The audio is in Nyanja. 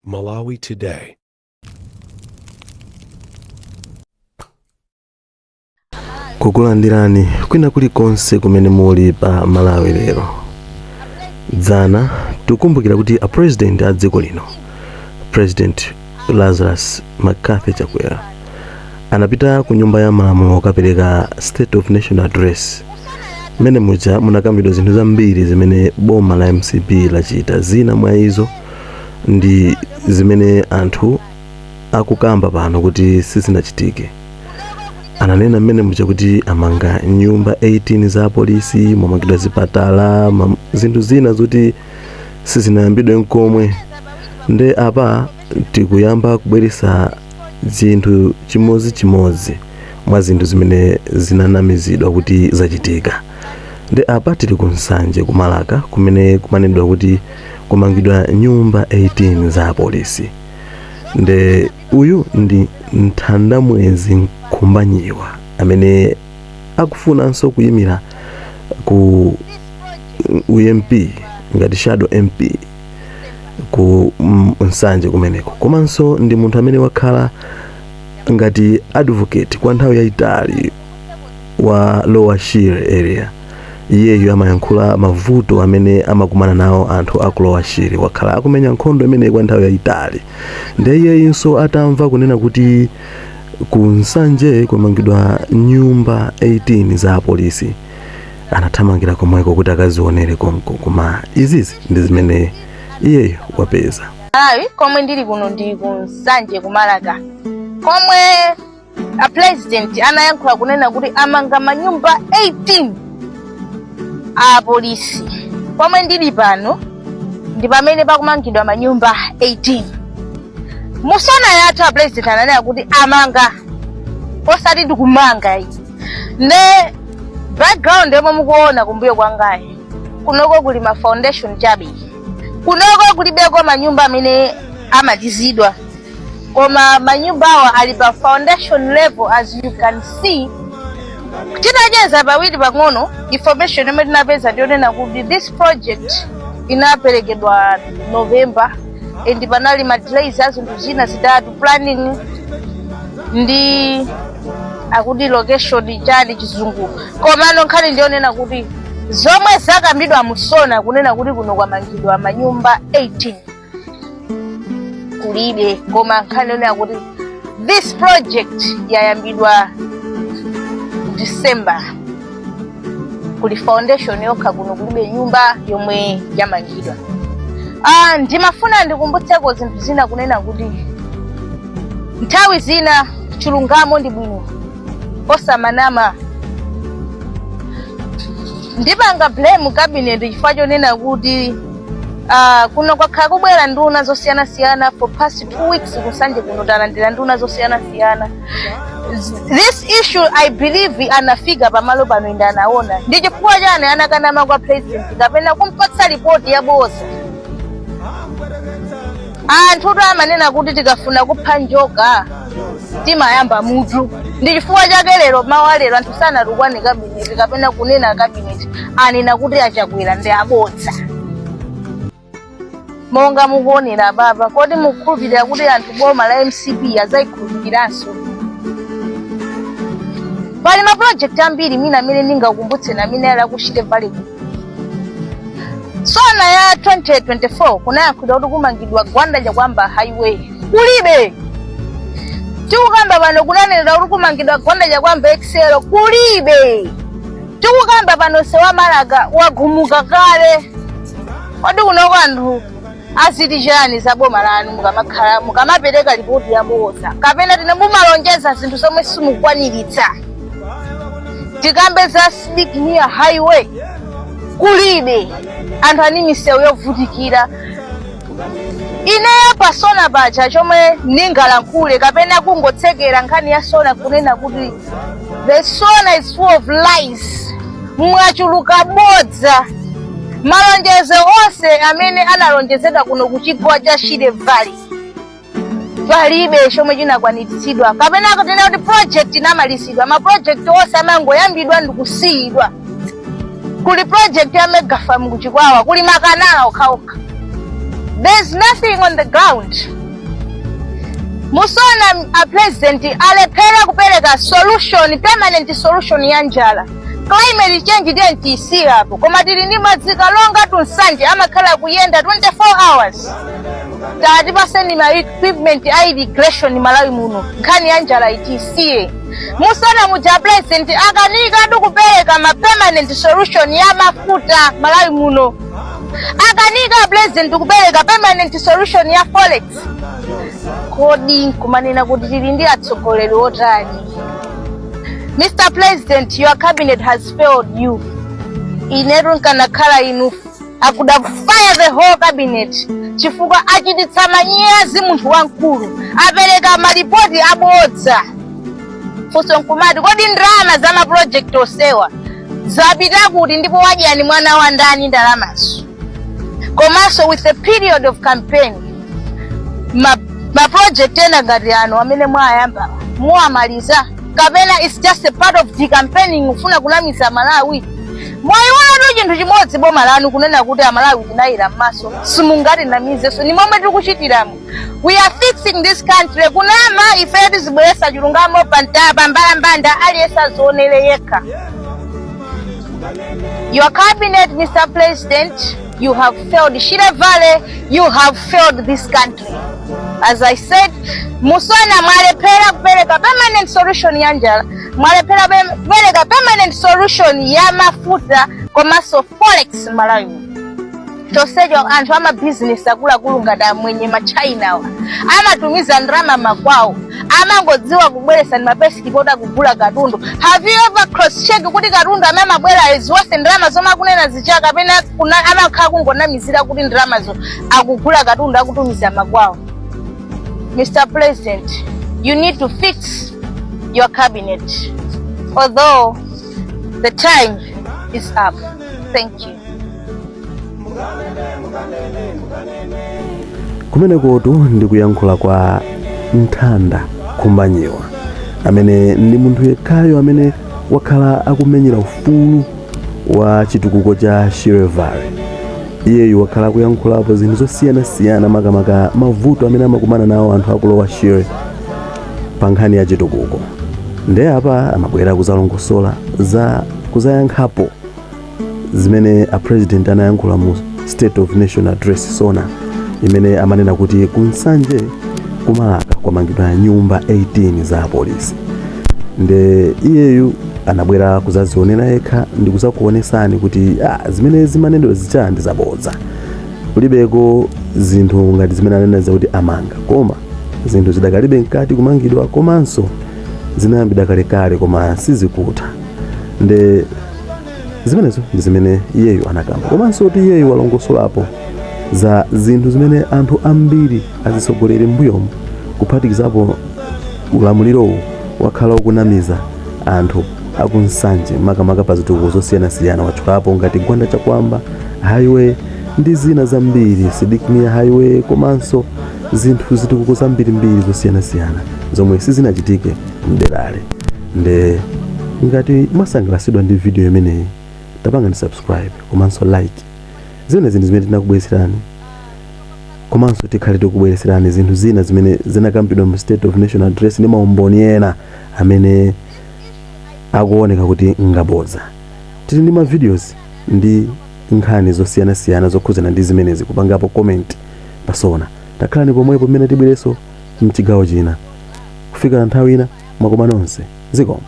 Malawi Today. Kukulandirani kwina kulikonse kumene muli pa Malawi Lero. Dzana tikukumbukira kuti a president a dziko lino, President Lazarus McCarthy Chakwera, anapita ku Nyumba ya Malamulo kukapereka State of Nation Address. Mmene muja munakambidwa zinthu zambiri zimene boma la MCP lachita. Zina mwa izo ndi zimene anthu akukamba pano kuti sizinachitike. Ananena mmene muja kuti amanga nyumba 18 za apolisi, mwamangidwa zipatala, zinthu zina zoti sizinayambidwe nkomwe. Nde apa tikuyamba kubweresa zinthu chimodzimodzi mwa zinthu zimene zinanamizidwa kuti zachitika. Nde apa tili ku Nsanje ku Marka, kumene kumanenedwa kuti kumangidwa nyumba 18 za apolisi. Nde uyu ndi Nthandamwezi Nkhumbanyiwa amene akufunanso kuyimira ku MP ngati shadow MP ku Nsanje kumeneko, komanso ndi munthu amene wakhala ngati advocate kwa nthawi yayitali wa Lower Shire area. Iyeyo amayankhula mavuto amene amakumana nawo anthu aku Lower Shire, wakhala akumenya nkhondo imeneyi kwa nthawi yayitali. Ndiye iyeyinso atamva kunena kuti ku Nsanje kwamangidwa nyumba 18 za apolisi, anathamangira komweko kuti akazionere konko, koma izizi ndi zimene iyeyo wapeza. Malawi, komwe ndili kuno ndi ku Nsanje ku Marka, komwe a president anayankhula kunena kuti amanga manyumba 18 a apolisi. Pomwe ndili pano ndi pamene pakumangidwa manyumba 18. Mu SONA yathu a president ananena kuti amanga, osati ndikumanga iyi. Nde background yomwe mukuona kumbuyo kwangayi, kunoko kuli ma foundation chabe, kunoko kulibeko manyumba amene amalizidwa, koma manyumba awa ali pa foundation level, as you can see. Tinacheza pawiri pang'ono, information yomwe tinapeza ndiyonena kuti this project inaperekedwa November and panali ma delays a zinthu zina zitatu, planning ndi akuti location, chani, chizungu. Komano nkhani ndiyonena kuti zomwe zakambidwa mu SONA kunena kuti kuno kwamangidwa manyumba 18 kulibe, koma nkhani yonena kuti this project yayambidwa December, kuli foundation yokha kuno, kulibe nyumba yomwe yamangidwa. Ndimafuna ndikumbutseko zinthu zina, kunena kuti nthawi zina chilungamo ndi bwino, osamanama. Ndipanga blame cabinet chifukwa chonena kuti kuno kwakhala kubwera nduna zosiyanasiyana for past 2 weeks. Ku Nsanje kuno talandira nduna zosiyanasiyana. This issue, I believe, anafika pamalo pano inde anaona. Ndi chifukwa chani anakanama kwa president kapena kumpatsa ripoti yaboza? Anthu tu amanena kuti tikafuna kupha njoka timayamba mutu. Ndi chifukwa chake lero, mawa lero, anthu sanatukwane cabinet kapena kunena cabinet, anena kuti aChakwera ndi abodza. Monga mukuonera papa, kodi mukukhulupirira kuti anthu boma la MCP azayikhulupiriranso? Pali ma project ambiri mina amene ndingakumbutseni amene ali aku Shire Valley. SONA ya 2024 kunayankhulidwa kuti kumangidwa Gwanda Chakwamba Highway, kulibe. Tikukamba pano kunanenedwa kuti kumangidwa Gwanda Chakwamba XL, kulibe. Tikukamba pano msewu wa Marka wagumuka kale. Kodi kunoko anthu aziti chani za boma lanu mukamakhala mukamapereka ripoti yaboza, kapena tine mumalonjeza zinthu zomwe simukwaniritsa? Tikambe za Sidik Mia Highway, kulibe. Anthu ani misewu yovutikira. Ineyo pa SONA pacha, chomwe ndingalankhule kapena kungotsekera nkhani ya SONA kunena kuti the SONA is full of lies, mwachuluka bodza. Malonjezo onse amene analonjezedwa kuno ku chigwa cha Shire Valley palibe chomwe chinakwaniritsidwa, kapena kunena kuti project inamalizidwa. Ma project onse amangoyambidwa ndi kusiyidwa. Kuli project ya mega farm kuChikwawa, kuli makanala okhaokha. There's nothing on the ground. Mu SONA a president alephera kupereka solution, permanent solution ya njala. Climate change ndiye ntiyisiyapo, koma tili ndi madzi Karonga to Nsanje amakhala kuyenda 24 hours. Tatipaseni ma equipment a irrigation Malawi muno, nkhani ya njala itisiye. Mu SONA muja president akanika kupereka ma permanent solution ya mafuta Malawi muno, akanika president kupereka permanent solution ya forex. Kodi nkumanena kuti tili ndi atsogoleri otani? Mr President, your cabinet has failed you. Inetu nkanakhala inu, I could have fired the whole cabinet, chifukwa achititsa manyazi munthu wamkulu, apereka malipoti abodza. Funso nkumati, kodi ndalama za maproject osewa zapita kuti, ndipo wadyani mwana wa ndani ndalamazo? Komanso with the period of campaign, ma project ena ngati ano amene mwayamba muwamaliza, kapena it's just a part of the campaigning, ufuna kunamiza Malawi? Mwayiwonatu chinthu chimodzi, boma lanu kunena kuti Amalawi tinayira m'maso, simungatinamizenso. Ni momwe tikuchitiramo, we are fixing this country. Kunama ife tizibweresa chilungamo pambalambanda, aliyense azionere yekha. Your cabinet, Mr President, you have failed Shire Valley, you have failed this country. As I said, mu SONA mwalephera kupereka permanent solution ya njala, mwalephera kupereka permanent solution ya mafuta komanso forex Malawi. Chonsecho anthu amabizinesi akuluakulu ngati amwenye, machinawa amatumiza ndalama makwawo, amangodziwa kubweresa ndi mapesipoti akugula katundu. Have you ever cross check kuti katundu amene amabwera ziwonse ndalama zomwe akunena zicha, kapena amakhala kungonamizira kuti ndalamazo akugula katundu akutumiza makwawo? Mr President, you need to fix your cabinet, although the time is up. Thank you. Kumenekotu ndikuyankhula kwa Nthanda Khumbanyiwa, amene ndi munthu yekhayo amene wakhala akumenyera ufulu wa chitukuko cha Shire Valley. Iyeyu wakhala akuyankhulapo zinthu zosiyanasiyana, makamaka mavuto amene amakumana nawo anthu aku Lower Shire pa nkhani ya chitukuko. Nde apa amabwera kuzalongosola za kuzayankhapo zimene a president anayankhula mu State of Nation Address, SONA, imene amanena kuti ku Nsanje kumalaka kwamangidwa nyumba 18 za apolisi. Nde iyeyu anabwera kuzazionera yekha ndi kuzakuonesani kuti zimene zimanenedwa zija ndi zabodza, kulibeko zinthu ngati zimene anena zakuti amanga, koma zinthu zidakalibe mkati kumangidwa, komanso zinayambidwa kalekale koma sizikutha. Nde zimenezo ndi zimene iyeyu anakamba, komanso kuti iyeyu walongosolapo za zinthu zimene anthu ambiri azitsogoleri m'mbuyomu, kuphatikizapo ulamuliro, wakhala ukunamiza anthu akuNsanje, makamaka pa zitukuko zosiyanasiyana. Watchulapo ngati Gwanda Chakwamba Highway ndi zina zambiri, Sidik Mia Highway, komanso zinthu zitukuko zambirimbiri zosiyanasiyana zomwe sizinachitike mderali. Nde ngati mwasangalatsidwa ndi video imeneyi, tapangani subscribe komanso like. Zimenezi ndi zimene tinakubweretserani, komanso tikhale tikubweretserani zinthu zina zimene zinakambidwa mu State of Nation Address ndi maumboni ena amene akuoneka kuti ngabodza. Tili ndi ma videos ndi nkhani zosiyanasiyana zokhudzana ndi zimenezi, kupangapo comment pa SONA. Takhalani pomwepo mmene tibwerenso mchigawo china. Kufika nthawi ina, mwakoma nonse, zikomo.